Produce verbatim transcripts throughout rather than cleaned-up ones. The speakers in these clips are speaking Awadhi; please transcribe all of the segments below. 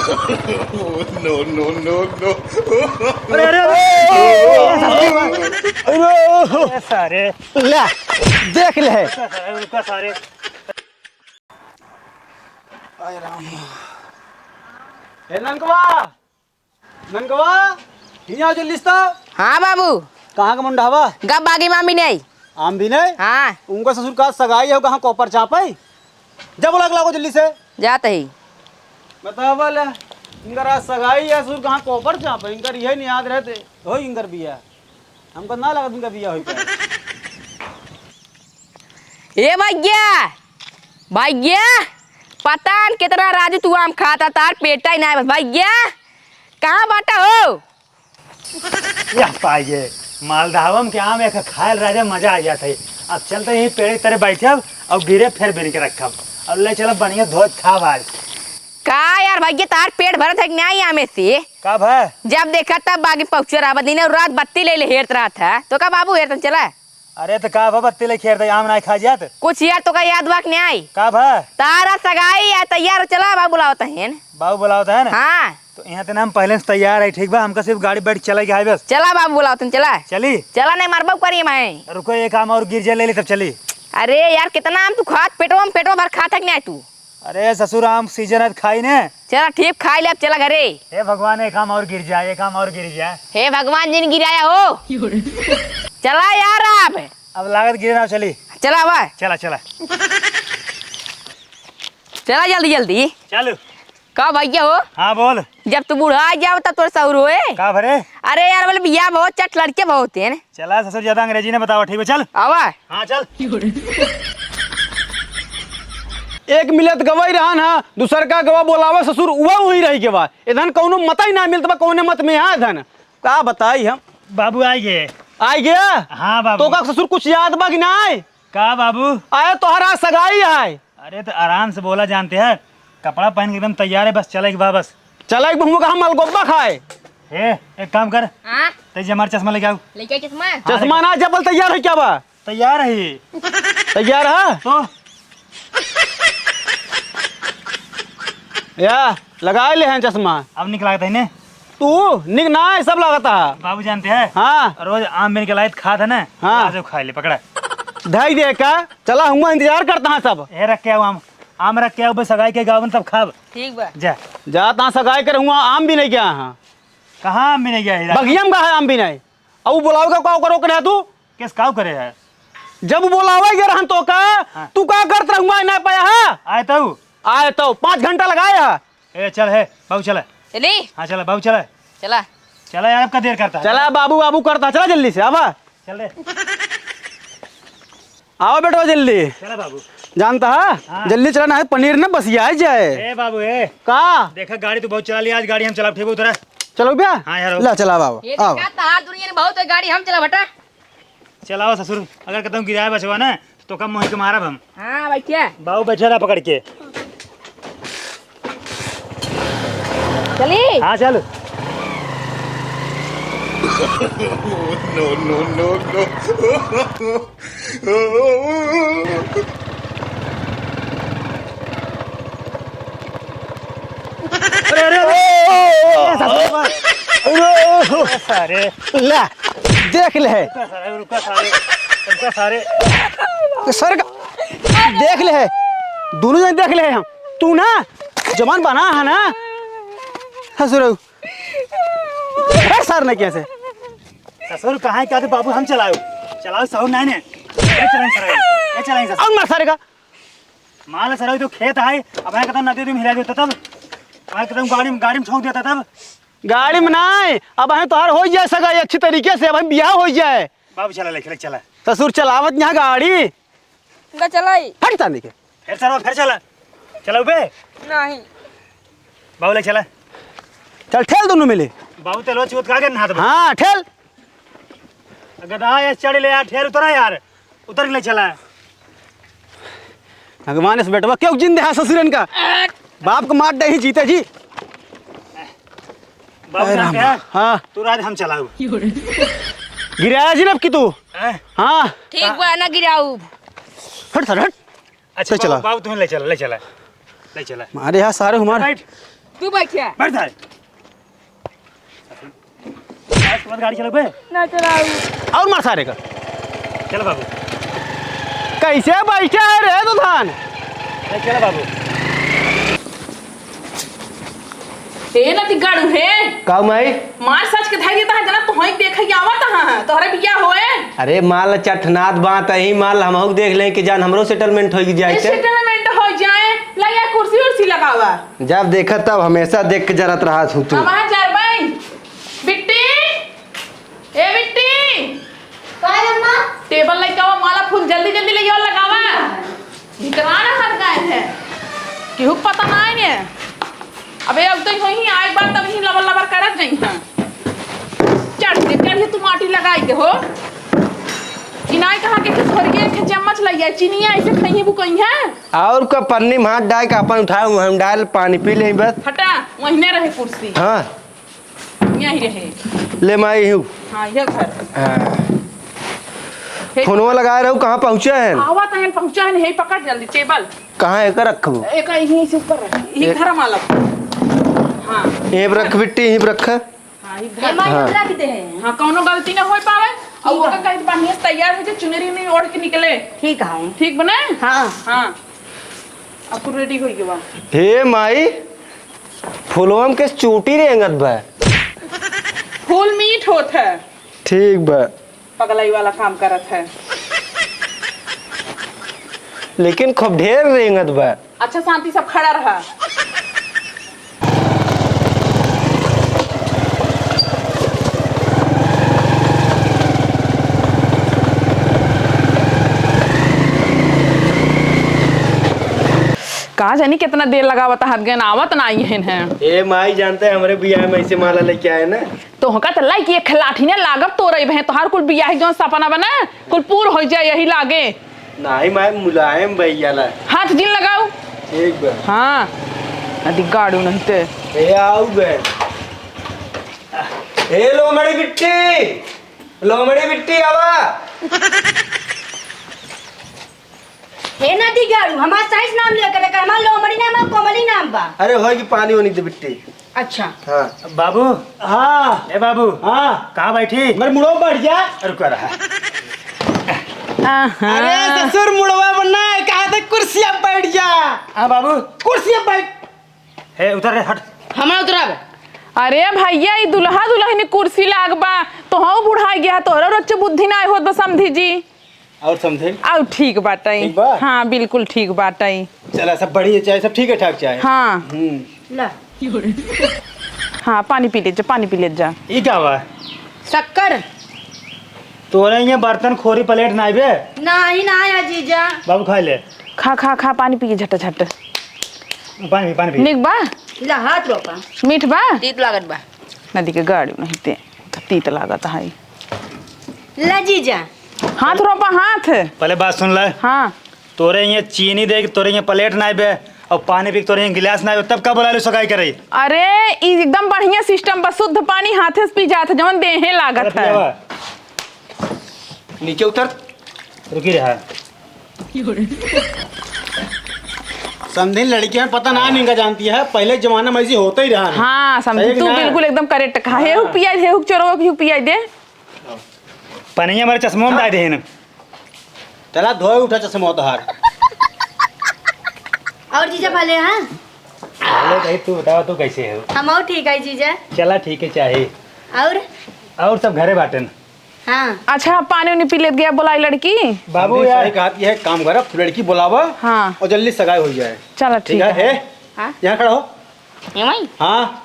No, no, no, no। अरे, अरे, अरे। अरे, सारे। ले, देख ले। रुका, सारे, रुका, सारे। आय राम। ए ननकवा, ननकवा, हियाँ जल्दी से तो। हाँ बाबू। कहाँ का मुंडा हवा? गप बागी मामी नहीं। आम भी नहीं? हाँ। उनका ससुर का सगाई है, कहाँ कोपर चापई? जब लग लागो जल्दी से। जात ही। बतावा ले, इनकर आज सगाई है, ससुर कहाँ कोपर चापई? इनकर यही नहीं याद रहते, हो इनकर बिया। हमको ना लगा इनका बिया होई पाए। ए भैया, भैया, पता न कितना राजू तू आम खाता, तार पेटा ही ना है बस। भैया, कहाँ बाटा हो? यह पाइए, मालदहवम के आम एक खायल राजा मजा आ जात है। अब चलते यहीं पेड़ तरे बैठब और गिरे फिर बिन के रखब और ले चलब बढ़िया धोत खाब आज। का यार भैया, तार पेट भरत है कि नहीं आमे से? का भा? जब देखा तब बागी पहुँचे रहा, दिन और रात बत्ती ले ले हेरत रहा था। तो का बाबू हेरतन चला? अरे तो का बा, बत्ती ले खेर दे, आम नाय खा जात। कुछ यार तो का याद बा कि नाय? का बा? तारा सगाई है, तैयार हो, चला बाबू बुलावत हैं। बाबू बुलावत हैं ना? हाँ। तो यहाँ ते ना हम पहले से तैयार है, ठीक बा? हमका सिर्फ गाड़ी बैठ चले के है बस। चला बाबू बुलावत हैं, चला। चली? चला नहीं मार बाबू करिए मैं। रुको, एक आम और गिर जाए, ले ले तब चली। अरे यार, कितना आम तू खात, पेटवा में पेटवा भर खात है कि नाय तू? अरे ससुर, आम सीजन है, खाई ने। चला ठीक, खाई ले, अब चला घरे। हे भगवान, एक आम और गिर जाए, एक आम और गिर जाए। हे भगवान, जिन गिराया हो। चला यार, अब। अब लागत गिरे ना, चली। चला बा। चला, चला। चला जल्दी, जल्दी। चलो। का भैया हो? हाँ, बोल। जब तू बूढ़ा आ जाओ, तब तोर सहूर होए। का भरे? अरे यार, बोले बिया बहुत चट, लड़के बहुत हैं। चला ससुर, ज्यादा अंग्रेजी न बतावा, ठीक बा, चल। आवा। हाँ, चल। एक मिलत गवई रहन हा, दूसर का गवा बोलावे ससुर, उवा वही रही के बा। इधन कौनो मत ही ना मिलत बा, कौने मत में है इधन। का बताई हम? बाबू आइ गए। आइ गया? हाँ बाबू। तो का ससुर कुछ याद बा कि नाय? का बाबू? आए तोहरा सगाई है। अरे तो आराम से बोला जानते हैं, कपड़ा पहन के एकदम तैयार है, बस चले के बा बस। चले के बा, हम कहा मलगोबा खाए। ए, एक काम कर, हाँ? ते जे हमार चश्मा लेके आओ। लेके आओ चश्मा। हाँ, चश्मा लेके ना, जबल तैयार है क्या बा? तैयार है। तैयार है? तो? या, लगा ले हैं चश्मा। अब निक लागत है ने? तू निक ना है, सब लागत है। बाबू जानते हैं? हाँ। रोज आम बिन के लाइत खात है ना? हाँ। आज खाए ले, पकड़ा। धई दे का? चला, हुआ इंतजार करता है सब। ए, रख के आओ आम। आम रख के आओ, बस सगाई के गावन तब खाब। ठीक बा। जा। जा, तहाँ सगाई कर हुआ, आम भी नहीं गया हाँ। कहाँ आम भी नहीं गया है? बगिया में कहा है आम भी नहीं? अब वो बुलाओ का, का करो करे तू? किस काव करे है? जब बुलावे गए रहन तो का, हाँ। तू का करत रहुआ ना पाया है? आए तो। आए तो, पाँच घंटा लगाया। ए, चल है, बाबू चला। चली? हाँ, चला, बाबू चला। चला। चला यार, अब का देर करता है? चला, बाबू, बाबू करता, चला जल्दी से, आवा। चल रे। आवा बेटवा जल्दी। चला बाबू। जानता है? हाँ। जल्दी चला, ना है पनीर ना बसिया जाए। ए बाबू, ए। का? देखा, गाड़ी तू बहुत चला लिया, आज गाड़ी हम चलाब, ठीक बा, उतरा। चलो भैया। हाँ यार। ला, चला बाबू, ये आओ। देखा, तहार दुनिया में बहुत है गाड़ी, हम चलाब, हटा। चलाओ ससुर, अगर कतहूँ गिराए बचवा ना, तो कम मोहि के मारब हम। हाँ, बैठिया। बाबू, बैठे रहा पकड़ के। चली? हाँ, चल। No, no, no, no। अरे, अरे, अरे। अरे, सारे। ला, देख ले है। रुका सारे, रुका सारे, रुका सारे। सर का, देख ले है। दोनों जन देख ले है हम। तू ना, जवान बना है ना। ससुर, हट सार ने कैसे? ससुर, कहाँ है, क्या थे बाबू, हम चलाओ। चलाओ, सहूर नहीं ने। ये चलाएं सर, ये चलाएं ससुर। और मार सारे का। मान ले सरऊ, तो खेत है, अब है कतम नदी में हिला देता तब, अब है कतम गाड़ी में, गाड़ी में ठोंक देता तब। गाड़ी में नाय, अब है तोहार हो जाए सगाई अच्छी तरीके से, अब है बियाह हो जाए। बाबू चला, ले, ले चला। ससुर चलावत यहाँ गाड़ी। इनका चलाई। हट सामने के। फिर सरऊ, फिर चला। चला बे। नहीं। बाबू ले चला। चल ठेल दोनों मिले। बाबू तेलवा चूत का के नहात बा। हाँ, ठेल। गधा है, चढ़ ले यार, ठेल उतरा यार। उतर के ले चला। भगवान इस बेटवा क्यों जिंदे है ससुरन का? बाप को मार दे ही जीते जी। बाबू अरे जानते राम। हैं? हाँ। तू राज हम चलाऊ। गिराया जी ना अब की तू। हैं? हाँ। ठीक बा ना गिराऊ। हट सर हट। अच्छा, ले चला। बाबू, बाबू, तुम्हें ले चला, ले चला, ले चला। अरे यार, सारे हमारे बैठ। तू बैठिया। बैठ सारे। आज के बाद गाड़ी चलाबे? ना चलाऊ। और मार सारे का। चल बाबू। कैसे बैठा है रे दुल्हन? ए, चल बाबू। ए, नती गाड़ू हे। का माई? मार सच के धइले तहाँ जना तोहई देखइ आवत हाँ, तोहरे बियाह होए। अरे माल चटनात बात अही, माल हमहू देख लें कि जान हमरो settlement होइ जाए ए, ते। Settlement होइ जाए, ला या कुर्सी उर्सी लगावा। जब देखत तब हमेशा देख के जरत रहत हूँ तू। हम आ जाए भाई। बिट्टी, ए बिट्टी। का अम्मा? Table लेके आवा, माला फूल जल्दी जल्दी ले आओ, लगावा। भीतरा ना हट गए हैं। केहू पता ना है। अबे अब तो होई आए बार तब ही लबर लबर करत जइहा। चढ़ दे, चढ़ ये तू माटी लगाई दे हो। इनाई कहाँ के झोरिए के चम्मच लइया, चिनिया ऐसे खइही बुकइहा। और का पन्नी में हाथ डाल के अपन उठाए, हम डाल पानी पी ले बस। हटा, वहीने रहे कुर्सी। हाँ। यहीं रहे। ले माई हूँ। हाँ, ये घर। हाँ। हे फोनवा लगाए रहू, कहाँ पहुँचे हैं? आवा तहन पहुँचा है, यहीं पकड़ जल्दी table। कहाँ एकर रखबू? एक यहीं से ऊपर रख। यही एक घर मालक। हाँ। यहीं पर रख बिट्टी, यहीं पर रख। हाँ, ये घर। हाँ। रख दे हैं। हाँ, कौनो गलती ना हो पावे। और ठीक ओकर है। कहीं बढ़िया से तैयार हो जाए, चुनरी उनरी ओढ़ के निकले। ठीक है। ठीक बने? हाँ। हाँ। अब तू ready हो गया। हे माई, फुलवा में के चूटी रेंगत बा। फूल मीठ होत है। ठीक बा। पगलाई वाला काम करत है। लेकिन खूब ढेर रेंगत बा। अच्छा शांति सब खड़ा रहा। का जानी कितना देर लगावत हाथ गन आवत ना आई हैं। ए माई जानते हैं हमरे बियाह में ऐसे माला लेके आए ना। तोहका त लाइक एक लाठी ने लागब तोरई बहे, तोहार कुल बियाह जौन सपना बना कुल पूर होइ जाए यही लागे। नाही माई, मुलायम भैया ला। हाथ जिन लगाऊ। ठीक बा। हाँ, अदी गाड़ू नहीं ते। ए, आऊ बे। ए, लोमड़ी बिट्टी, लोमड़ी बिट्टी, आवा। हे नदी गाड़ू, हमार साइज नाम लिया करे, हमार लोमड़ी नाम है, कोमली नाम बा। अरे, होई कि पानी होनी दे बिट्टी। अच्छा। हाँ। बाबू। हाँ। ए बाबू। हाँ। कहाँ बैठी? मेरे मुड़ो बैठ जा। रुका रहा। आहा। अरे ससुर, मुड़वा बनना है, कहाँ तक कुर्सिया बैठ जा। हाँ बाबू। कुर्सिया बैठ। हे उतर रे, हट। हमा उतरब। अरे भैया, ई दुल्हा दुल्हनी कुर्सी लाग बा, तोहऊ बुढ़ाई गया, तोहरो रोज बुद्धि ना होत बा समधी जी। और समझे? आउ ठीक बाटई। ठीक बा? हाँ, बिल्कुल ठीक बाटई। चला, सब बढ़िया चाहे, सब ठीक है ठाक चाहे। हाँ। हम्म। ला। हाँ, पानी पी ले जा, पानी पी ले जा। ई का बा? शक्कर। तोरे ये बर्तन खोरी प्लेट नाई बे? नाही, नाही है जीजा। बाबू खा ले। खा, खा, खा, पानी पी के झट, झट। पानी पी, पानी पी। निक बा? ला हाथ रोपा। मीठ बा? तीत लागत बा। नदी के गाड़ी नहीं ते, तीत लागत है। ला जीजा। हाथ रोपा, हाथ। पहले बात सुन ले। हाँ। तोरे ये चीनी दे, तोरे ये प्लेट नाई बे, और पानी पी, तोरे ये गिलास नाई बे, तब का बोला ले सगाई करे? अरे, ई एकदम बढ़िया सिस्टम बा, शुद्ध पानी हाथे से पी जात है, जवन देहे लागत है। नीचे उतर। रुकी रहा। समधिन लड़कियां पता ना निंगा जानती है, पहले जमाना में ऐसी होता ही रहा है। हाँ, समधी, सही तू ना? बिल्कुल एकदम करेक्ट कहा। हे हाँ। हुक पियाई दे, हुक चोरवा की हुक पियाई दे। पनिया हमारे चश्मा में डाल दे ना। चला धोए उठा चश्मा तोहार। और जीजा भले हाँ? भले भाई, तू बतावा, तू कैसे हो? हम और ठीक है जीजा। चला ठीक है, चाहे। और? और सब घरे बाटन। हाँ। अच्छा, पानी उनी पी लेत गया, बोलाई लड़की। बाबू समधी यार। सही कहत है, काम करा, लड़की बोलावा। हाँ। और जल्दी सगाई हो जाए। चला, ठीक ठीक है। है। हे? हाँ। यहाँ खड़ा हो। ये वही? हाँ।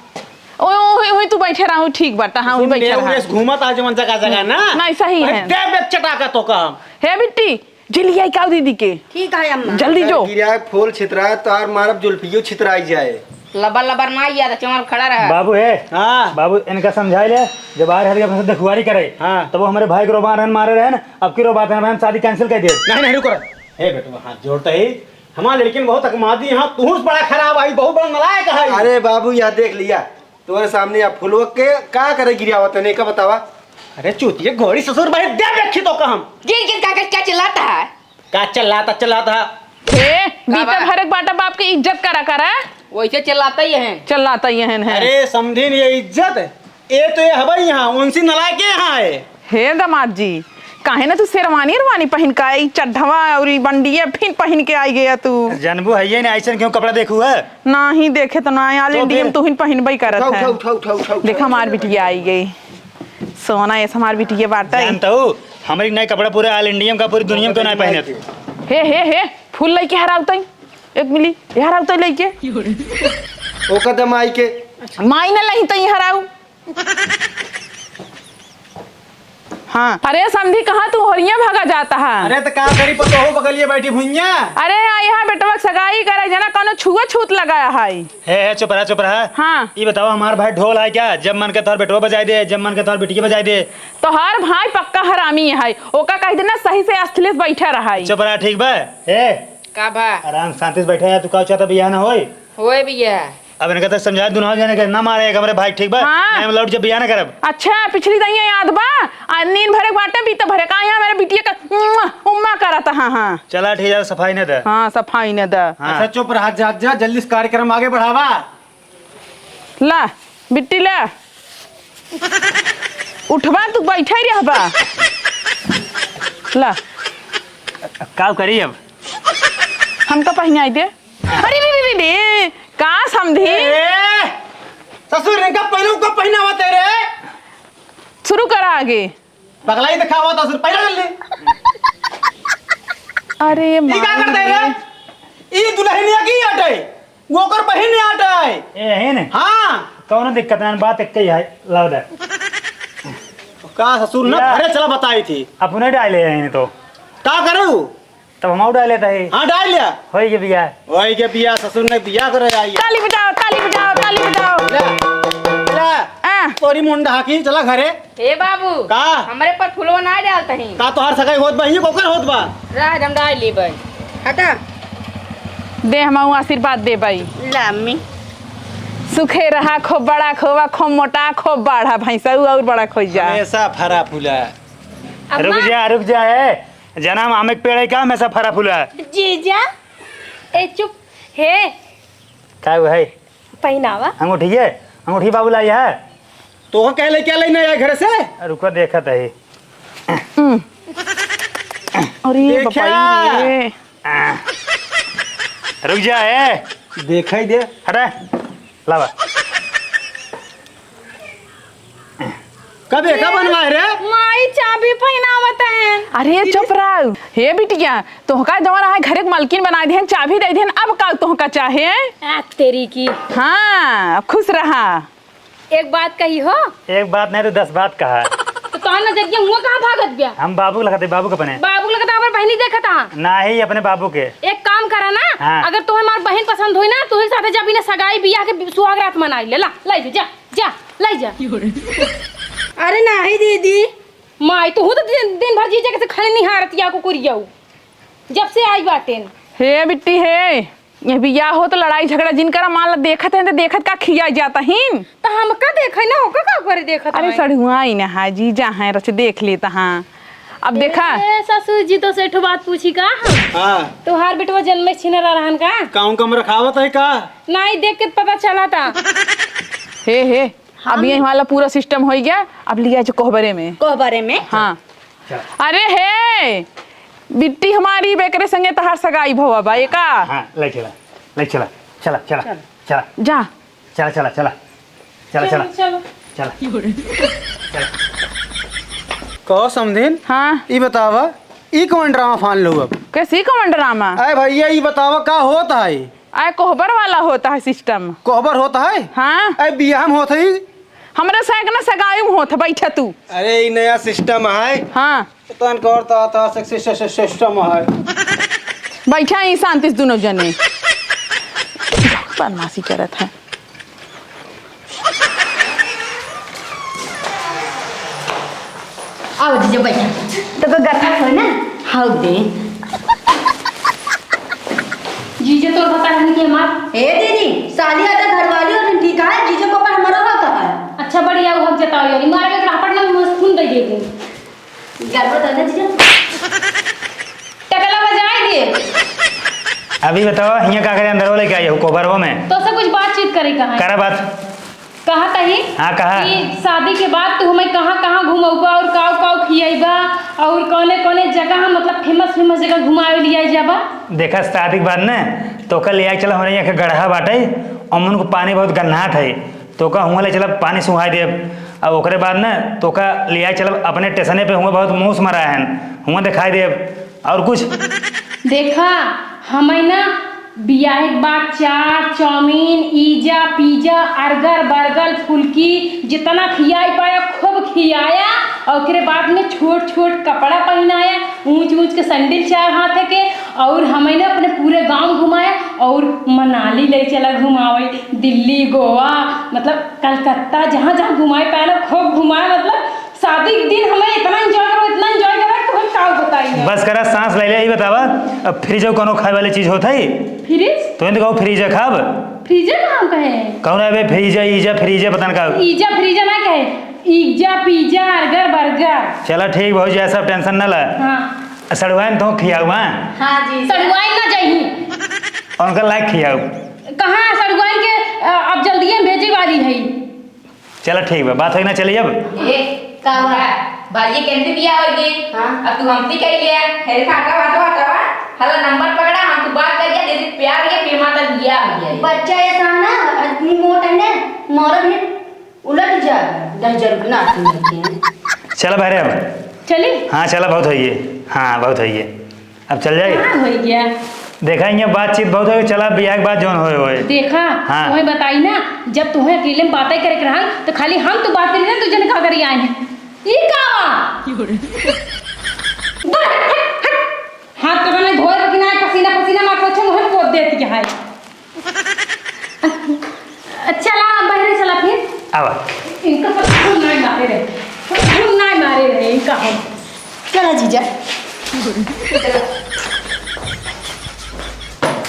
ओए, ओए, ओए, तू बैठे रहो, ठीक बाटा, हाँ, वही सुन, बैठे नेउर रहा। रेस घूमत आ जवन जगह जगह ना। नहीं, सही अरे है। दे बे चटाका तो काम। हे बिट्टी, जल्दी आई काऊ दीदी के। ठीक है अम्मा। जल्दी जो। गिरा फूल छितरा, तार मारब जुल्फियो छितराई जाए। लबर लबर ना यार, चमल खड़ा रहा। बाबू है। हाँ। बाबू इनका समझाई ले, जब आ रहे थे अपने से देखुआरी करे, हाँ। तब वो हमारे भाई को रोबा रहन मारे रहे ना, अब की रोबा रहन, हम शादी cancel कर दिए। नहीं, नहीं, रुको रे। हे बेटवा, हाथ जोड़ता ही, हमार लड़किन बहुत अकमादी हैं, तू बड़ा खराब आई, बहुत बड़ा नालायक है। अरे बाबू, यह देख लिया, तोरे सामने आप फुलवा के का करे गिरावत है, का बतावा? अरे चूतिया घोड़ी ससुर भाई, दे देखी तो कहम। गिर गिर का, का चिल्लाता है? का चिल्लाता, चिल्लाता है? हे, का बीते बा? भरक बाटा बाप के इज्जत करा करा। वैसे चिल्लाता ही है। चिल्लाता ही है, हैं। अरे समधिन, ये इज्जत, ये तो ये हवाई यहाँ, उनसे नलायक के यहाँ है। हे दामाद जी, काहे ना तू शेरवानी अरवानी पहिन का, ई चड्ढवा और ई बंडिया फिन पहिन के आई गया तू। जनबू है ये ना, ऐसन क्यों कपड़ा देखू है? नाही देखे तो ना, all तो India में फिर? तू ही पहिनबई करत उठा, है। उठा, उठा, उठा, उठा, उठा, देख उठा, हमार उठा, बिटिया उठा। आई गई। सोना ऐसा हमार बिटिया बाटे। जानता हूँ, हमारी नए कपड़ा पूरे all India में का, पूरी दुनिया में तो ना पहने थे। हे, हे, हे, फूल लइके हराउतई। एक मिली, ये हराउतई लइके। ओका दमाई के। माई न लही तई हराऊ। हाँ। अरे समधी, कहाँ तू होरिया भागा जाता है? अरे तो का करी, पतोहू बगलिए बैठी भुइया। अरे आ यहाँ बेटवा के सगाई करे जना, कौनो छुआ छूत लगाया है। हे, हे, चुप रहा, चुप रहा। हाँ। ई बताओ, हमार भाई ढोल है क्या? जब मन के तोहर बेटवा बजाई दे, जब मन के तोहर बिटिया बजाई दे। तोहार भाई पक्का हरामी है, ओका कह देना सही से अस्थि लेस बैठा रहा है। चुप रहा, ठीक बा? ए, का बा? आराम शांति से बैठा है, तू का चाहता बियाह ना होई? होए बियाह। अब इनका तो समझा, दुनों जने के ना मारे एक हमरे भाई, ठीक बा? हाँ। नहीं, हम लौट जब बियाह ना करब। अच्छा, पिछली दइया याद बा? आ नींद भरे के बाटे, बीत भरे का यहाँ मेरे बिटिया का उम्मा, उम्मा करत, हाँ, हाँ। चला, ठीक है, सफाई न दे। हाँ, सफाई न दे। हाँ। अच्छा, चुप रहा, जा, जा, जल्दी से कार्यक्रम आगे बढ़ावा। ला, बिट्टी ला। उठबा, तू बैठे रहबा। ला। का करी अब? हमका पहिनाई दे। अरे रे रे रे रे, का समधी? ए, ससुर, इनका पहले को पहनावा तेरे। शुरू करा आगे। पगलाई दिखावा तो ससुर, पहना ले। अरे ई का माई करते रे। रे? ई दुल्हनिया की आटे, वो ओकर बहिन आटे। ए, है ने? हाँ। कौनो दिक्कत ना, बात एक ही है, लाओ दे। का ससुर ना या। घरे चला बताई थी। अपने डाले हैं तो। का करे ऊ? तब हम और डाले थे। हाँ, डाल लिया। होई के बियाह। होई के बियाह, ससुर ने बियाह करे आई। ताली बजाओ, ताली बजाओ, ताली बजाओ। ले, ले। आ। तोरी मुंडा हाकी, चला घरे। ए बाबू, का? हमरे पर फुलवा ना डालत ही। का तोहार सगाई होत बा? ही कोकर होत बा? रह, हम डाल ली भाई। हटा। दे, हम आशीर्वाद दे भाई। ला अम्मी। सुखे रहा, खूब बड़ा खोवा, खूब मोटा, खूब बाढ़ा, भैंसऊ और बड़ा खोई जा। हमेशा फरा फूला। अम्मा। रुक जा, रुक जा, ए। जना आम एक पेड़ है का, हमेशा फरा फूला है। जीजा, ए चुप, हे। का हुआ है? पहिनावा। अंगूठी है? अंगूठी बाबू लाई है? तो कह ले, क्या लेना है घर से? रुको, देखत है। हम्म। अरे देखा? बाबा रे। आ, रुक जा, ए। देखा ही दे। हटे, लावा। कबे का बनवाए रे? माई चाबी पहिनावत हैं। अरे चुप रह। हे बिटिया, तोहका जवन आहे घरे के मलकिन बनाइ दिहन, चाबी दइ दिहन, अब का तोहका चाहे? आ, तेरी की। हाँ, खुश रहा। एक बात कही हो। एक बात नहीं तो दस बात कहा। तो तोहर नजरिया हुआ कहाँ भागत बिया? हम बाबू के लगते, बाबू के अपने। बाबू के लगता हमर बहिनी देखत हा। नाही, अपने बाबू के। एक काम करा ना, हाँ। अगर तोहे हमार बहिन पसंद होई ना, तोहे साथे जब इन्हें सगाई बियाह के सुहाग रात मनाई ले, ला, लाई दे, जा। जा, लाई जा। अरे नाही दीदी। माई, तू तो दिन, दिन भर जीजा के से खाली निहारत या कुकुरियाऊ। जब से आई बाटेन। हे बिट्टी हे, ये बियाह हो तो लड़ाई झगड़ा जिन करा, मान ला देखत हैं तो देखत का खिया जाता हिन। तो हमका देखे ना, ओका का करे देखत अरे हैं? सड़ुआई ना है, जीजा हैं, रच देख लेता हाँ। अब देखा। ए, ससुर जी, तो से ठो बात पूछी का हम? हाँ। तोहार बेटवा जन्मे छिनरा रहन का? का उनका हम रखावत है का? नाही, देख के पता चला था। हे, हे, अब हम ये वाला पूरा सिस्टम हो गया, अब लिया जो कोहबरे में। कोहबरे में? हाँ। चला। अरे हे, बिट्टी हमारी बेकरे संगे तहार सगाई भवा बा, एका? हाँ, ले चला, ले चला, चला, चला, चला। चला। जा। चला, चला, चला। चला, चलो, चला। चलो। चला। चला। कहो समधिन, हाँ। ई बतावा, ई कौन ड्रामा फान लो अब? कैसी कौन ड्रामा? अरे भैया, ई बतावा का होत है? अरे कोहबर वाला होत है सिस्टम। कोहबर होत है? हाँ। अरे बियाह में होत है? हमरा साग ना सगाई में होत है, बैठा तू। अरे ई नया सिस्टम है। हाँ। तन करता था से-, से-, से-, से-, सिस्टम है। बैठा ही शांति से दोनों जने। बदमाशी करत है। आओ जीजा बैठा। तो को गथा हो ना? हाउ दे। जीजा तोर बता रहनी कि हमार ए दीदी, साली आधा घरवाली और ठीक है, जीजा को पर हमारा हो कहा है। अच्छा बढ़िया, वो हक जताओ यार, मारे एक रापट ना मस्त खून दे दे। गड़बड़ कर दे जीजा। टकला बजाए दे। अभी बतावा, हियाँ का करे अंदरवा लेके आई हो कोबरवा में? तोसे कुछ बातचीत करे का है। करा बात। कहत ही हाँ, कहा। कि शादी के बाद तू हमें कहाँ कहाँ घुमउबा और काउ काउ खियाइबा और कौने कौने जगह, मतलब, famous famous जगह घुमावे लिया जाबा? देखा, शादी के बाद न तोका लिया चला हमरे यहाँ के गढ़ा बाटे, अमन को पानी बहुत गन्हात है, तोका हुआँ ले चला पानी सुहाई देब। अब ओकरे बाद न तोका लिया चला अपने स्टेशने पे, हुआँ बहुत मूस मरा है, हुआँ दिखाई देब। और कुछ? देखा, हमें ना बियाहे के बाद चाट, चाउमीन, इजा, पिज्जा, अर्गर, बर्गर, फुल्की, जितना खियाई पाया, खूब खियाया। और ओकरे बाद में छोट छोट कपड़ा पहिनाया, ऊंच ऊंच के सैंडल चार हाथ के, और हमें ना अपने पूरे गांव घुमाया, और मनाली ले चला घुमावे, दिल्ली, गोवा, मतलब कलकत्ता, जहाँ जहाँ घुमाए पाया ना, खूब घुमाया, मतलब शादी के दिन हमें इतना enjoy करो, इतना enjoy करो, तो हम का बताई है। बस करा, सांस ले ले, ही बतावा, अब फ्रिज में कोनो खाए वाली चीज होत है? फ्रिज? तो इनको कहो फ्रिज है खाब? फ्रिज है ना हम कहे? कौन है बे फ्रिज है, ईजा फ्रिज है, पता न का। ईजा फ्रिज है ना कहे, ईजा पिज्जा अर्गर बर्गर। चला ठीक भौजी, ऐसा टेंशन न ला। हाँ। सड़ुआइन तो खियाऊ, हाँ? हाँ जी। सड़ुआइन ना जाही। उनका लायक खियाऊ। कहाँ सड़ुआइन के, अ, अब जल्दी हम भेजे वाली है। चला ठीक बा, बात होई ना, चली अब। ए, का बा? भाई, ये केंद्र बिया होई गई। हाँ। अब तू हमसे कही लिया, हेरे खा, हटा, हटा, हटा, हटा। हला नंबर पकड़ा, हम तू बात कर लिया, तेरे प्यार ये प्रेमा तक बिया हो गया है। बच्चा ये था ना, आदमी मोट है ना, मरद है, उलट जा, दस हजार रुपये ना आती है। चला बाहरे अब। चली? हाँ, चला, बहुत होई है। हाँ, बहुत होई है। अब चल जाई? हाँ, होई गया। देखा, इहाँ बातचीत बहुत होई, चला बियाह के बाद जौन होए होए। देखा, हाँ। तुम्हें बताई ना, जब तुम्हें अकेले में बातें करे के रहन, तो खाली हम तो बात करी ना, तू जन का करी आए हैं। ई का बा? दूर हट, हट, हट। हाथ तो बने धोए कि ना, पसीना पसीना मार पोछे, मुँह पोत देती है। चला, बहरे चला फिर। आवा। इनका सब खून नाई मारे रहे, खून नाई मारे रहे इनका हम। चला जीजा।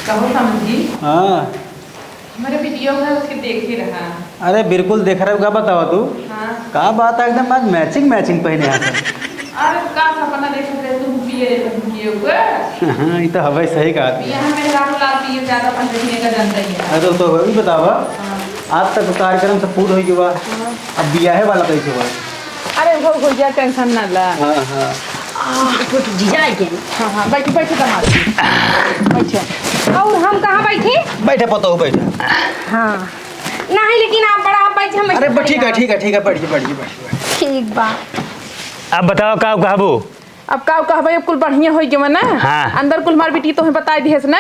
कहो समझी। हाँ। हमारे वीडियो में उसके देखे रहा। अरे बिल्कुल देख रहे हो, का बतावा तू? हाँ। का बात है, एकदम आज matching matching पहने हैं। अरे का सपना देखे थे तुम पिए रे तुम किए हुए? हाँ, ये तो हवे सही कहा। यहाँ मेरे रात लाल पिए ज्यादा पंद्रह का जनता ही है। अरे तो, तो वही बतावा। हाँ। आज तक कार्यक्रम सब पूर्ण हो गया। हाँ। अब बियाहे वाला कैसे हुआ? अरे वो हो गया, टेंशन ना ला। हाँ, हाँ। आ, उठ, उठ, जीजा आ गए। हाँ, हाँ, बैठ, बैठ, दामाद। बैठ। और हम कहाँ बैठी? बैठे पतो हो, बैठे। हाँ। नहीं, लेकिन आप बड़ा, आप बैठ, हम अरे, बैठ, ठीक है, ठीक है, ठीक है, बैठ, बैठ, बैठ, बैठ। ठीक बा। अब बताओ, का कहबू? अब का कहबे, अब कुल बढ़िया होई गवा ना। हाँ। अंदर कुल हमार बेटी तोहे बताई दिहेस ना।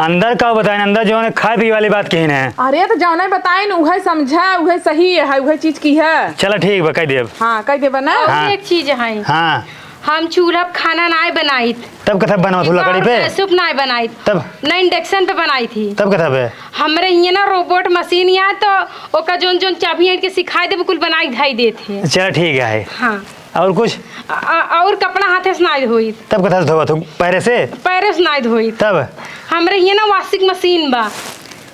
अंदर का बताइन, अंदर जौन खाए पिए वाली बात कही ना। अरे तो जौन बताइन उहे समझा, उहे सही है, उहे चीज की है। चला ठीक बा, कह देब। हाँ, कह देबा ना। और हाँ। एक चीज है। हाँ। हम चूल्हा पे खाना नाय बनाइत। तब कथा बनवा तू लकड़ी पे? गैस पे नाय बनाइत। तब? ना induction पे बनाई थी। तब कथा पे? हमरे हियाँ ना robot मशीन यहाँ तो ओका जौन जौन चाबी हट के सिखाई देबे कुल बनाई धाई देत है। चला ठीक है। हाँ। और कुछ? आ, आ, और कपड़ा हाथे से नाई धोई। तब कथा से धोवत हो? पैरे से? पैरे से नाई धोई। तब? हमरे हियाँ ना washing machine बा।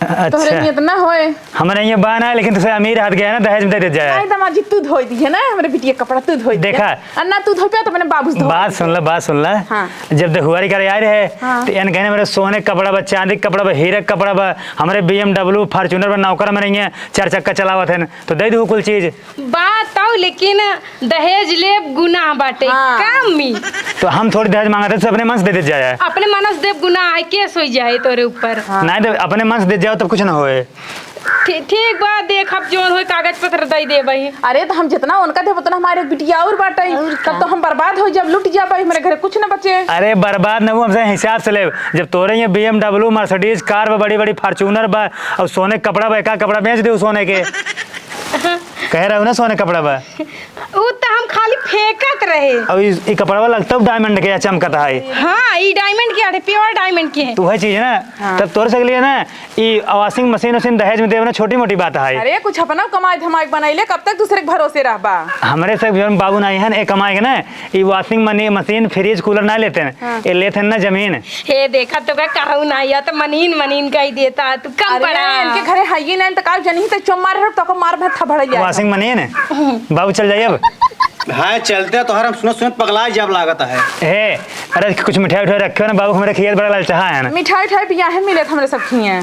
अच्छा। तोहरे हियाँ तो ना होए। हमरे हियाँ बा ना, लेकिन तुसे अमीर हाथ गया ना, दहेज में दे दे जाए। नहीं, दामाद जी, तू धोई दी है ना, हमरे बिटिया कपड़ा तू धोई दी है। देखा? और ना तू धोई पे तो मैंने बाबू से धोई बात दी। सुन ला, बात सुन ला। हाँ। जब देहुआरी करे आए रहे, हाँ। तो एन कहने मेरे सोने कपड़ा बा, चांदी कपड़ा बा, हीरे कपड़ा बा, हमरे B M W, Fortuner बा, नौकर हमरे हियाँ चार चक्का चलावत है, तो दे दू कुल चीज। बात आओ, लेकिन दहेज लेब गुनाह बाटे, हाँ। काम में। तो हम थोड़ी दहेज मांगत है, तो अपने मन से दे दे जाए। अपने मन से देब गुनाह है, केस हो जाए तोरे ऊपर। हाँ। नहीं तो अपने मन से दे जाओ, तब कुछ ना होए। ठी-, ठीक बा, देख अब जौन होए कागज पत्र दे देबई। अरे तो हम जितना उनका देब उतना हमारे बिटिया और बाटे। और तब का? तो हम बर्बाद हो जब लुट जाबई, हमारे घरे कुछ ना बचे। अरे बर्बाद ना, वो हमसे हिसाब से लेब। जब तोरे ये B M W, Mercedes car बा, बड़ी बड़ी Fortuner बा, और सोने के कपड़ा बा, एका कपड़ा बेच दे सोने के। कह रहे हो ना सोने कपड़ा बा। उ त हम खाली फेंकत रहे। अब ई, ई कपड़वा लगता diamond के या चमकत है। हाँ, ई diamond के हटे, pure diamond के है। तो वही चीज है ना, हाँ। तब तोरे से के लिए ना, ई washing machine उशीन दहेज में देवे ना छोटी मोटी बात है। अरे कुछ अपना कमाई धमाई बनाई ले, कब तक दूसरे के भरोसे रहबा? हमरे से जौन बाबू नहीं है ना, ए कमाई के ना, ई washing मनी-, machine, fridge, cooler ना लेते हैं, हाँ। ये लेते हैं ना जमीन। हे देखा तो का कहू ना, या तो मनीन मनीन कही देता, तू कम अरे, पड़ा। इनके घरे हइये नहीं, तो काल जनी तो चुम्मा रहे, तो को मार में थपड़ लिया। Washing मनीन? बाबू चल जाइए अब। हाँ, चलते तोहर हम सुनत सुनत पगला जब लागत है। हे, अरे कुछ मिठाई उठाई रखे हो ना बाबू, हमरे खियात बड़ा ललचाहा है ना। मिठाई उठाई बियाहे मिलत हमरे सब खिए।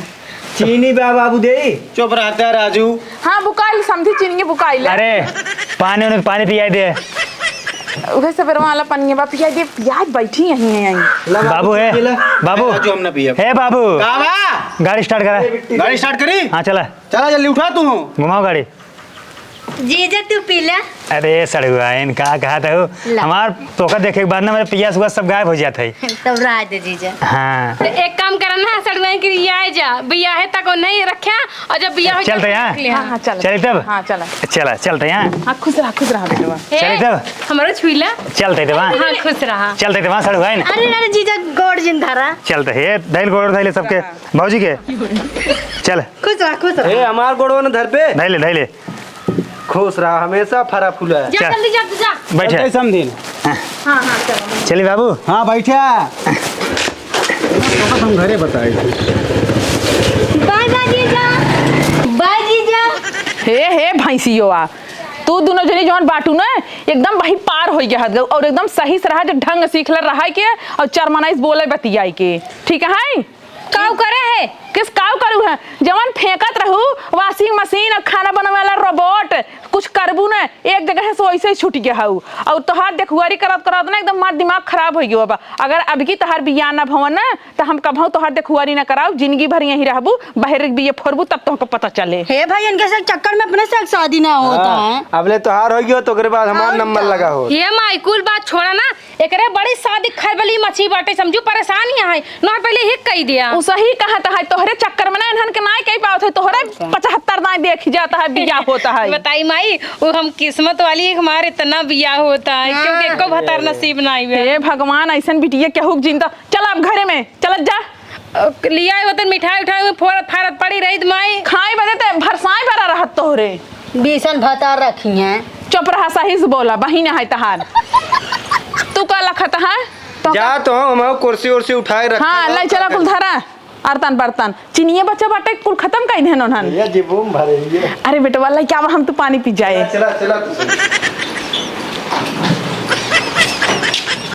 चीनी बा बाबू दे। चुप रहते है राजू। हाँ, बुकाइल समधी चीनी बुकाइल। अरे, पानी उन्हें पानी पियाई दे। उहे सबेरवा वाला पनिया बा, पियाई दे, पियाई बैठी यहीं है, यहीं। ला बाबू है, चीनी ला। बाबू। राजू हम ना पियब। हे बाबू। का बा? गाड़ी start करा। गाड़ी start करी? हाँ, चला। चला जल्दी उठा तू। घुमाओ गाड़ी। जीजा, तू पी ले। अरे सड़ुआइन, का कहत हऊ? ला। हमार तोका देखे के बाद ना मेरे पियास उआस सब गायब हो जात है। तब रह दे जीजा। हाँ। तो एक काम करा ना, सड़ुआइन के लिए आए जा, बियाहे तक नहीं रख्या, और जब बियाह हो चलते जाए, हैं? रख लिया। हाँ, हाँ, चल। चली तब? हाँ, चला। चला, चलते हैं। हाँ, खुश रहा, खुश रहा बेटवा। ए, चली तब? हमरो छुईला। चलते तब, हाँ? हाँ, खुश रहा। चलते तब, हाँ, सड़ुआइन। अरे, अरे, जीजा, गोड़ जिन धरा। चलते, हे, धैल गोड़ धैले सबके, हाँ। भौजी के। चल। खुश रहा, खुश रहा। ए, हमार गोड़वा न धर पे। धैले, धैले। खुश रहा, हमेशा फरा फूला। जा, चल। जल्दी जा, तू जा। बैठे। कैसे समझिन? हाँ, हाँ, चलो। चली बाबू। हाँ, बैठा। हम घरे बताई। बाय बाय जीजा। बाय जीजा। हे, हे, भैंसियो आ। तू दुनो जनी जौन बाटू न, एकदम वही पार होइ गया हद गऊ, और एकदम सही से रहा, जो ढंग सीख ले रहा के, और चार मनाइस बोले बतियाई के। ठीक है? काऊ करे है? किस काऊ करू है? जवन फेंकत रहू, washing machine और खाना बनावे वाला robot, कुछ करबू न, एक जगह से वैसे ही छूट गया हऊ। और तोहार देखुआरी करत करत ना एकदम हमार दिमाग खराब हो गयो बा। अगर अब की तोहार बियाह ना भवन ना, तो हम कबहू तोहार देखुआरी ना कराऊ, जिंदगी भर यहीं रहबू, बहरे के बिये फोरबू, तब तोहके पता चले। हे भाई, इनके से चक्कर में अपने से शादी ना होता हाँ, है। अबले तोहार हो गयो, तो ओकरे बाद हमार और नंबर का? लगा हो। ये माई, कुल बात छोड़ा ना, एकरे बड़ी शादी खलबली मची बाटे, समझू परेशान ही है, ना पहले ही कही दिया। उ सही कहत है, तोहरे चक्कर में ना इन्हन के नाई कही पावत है, तोहरे पचहत्तर नाई देखी जाता है, बियाह होता है। बताई माई, वो हम किस्मत वाली, हमारे इतना बियाह होता है, हाँ। क्योंकि एको भतार नसीब ना आइबे। हे भगवान, ऐसन बिटिया केहू के जिंदा। चल अब घरे में, चलत जा। अ, लिया होतन मिठाई उठाई में फोरत फारत पड़ी रही माई। खाए बदे ते भरसाए भरा रहत तोहरे। बीसन भतार रखी हैं। चुप रहा, सही से बोला, बहिन है तहार। तू का लखत है? तो जा का तो हम, हम कुर्सी उर्सी उठाए रखा हाँ, है, लाई चला का कुल करी? धरा, अरतन बर्तन। चिनिये बच्चा बाटे, कुल खतम कई देहन उन्हन। भैया जी बूम भरे ये। अरे बेटवा, लाई क्या हम तू पानी पी जाए। चला, चला तू।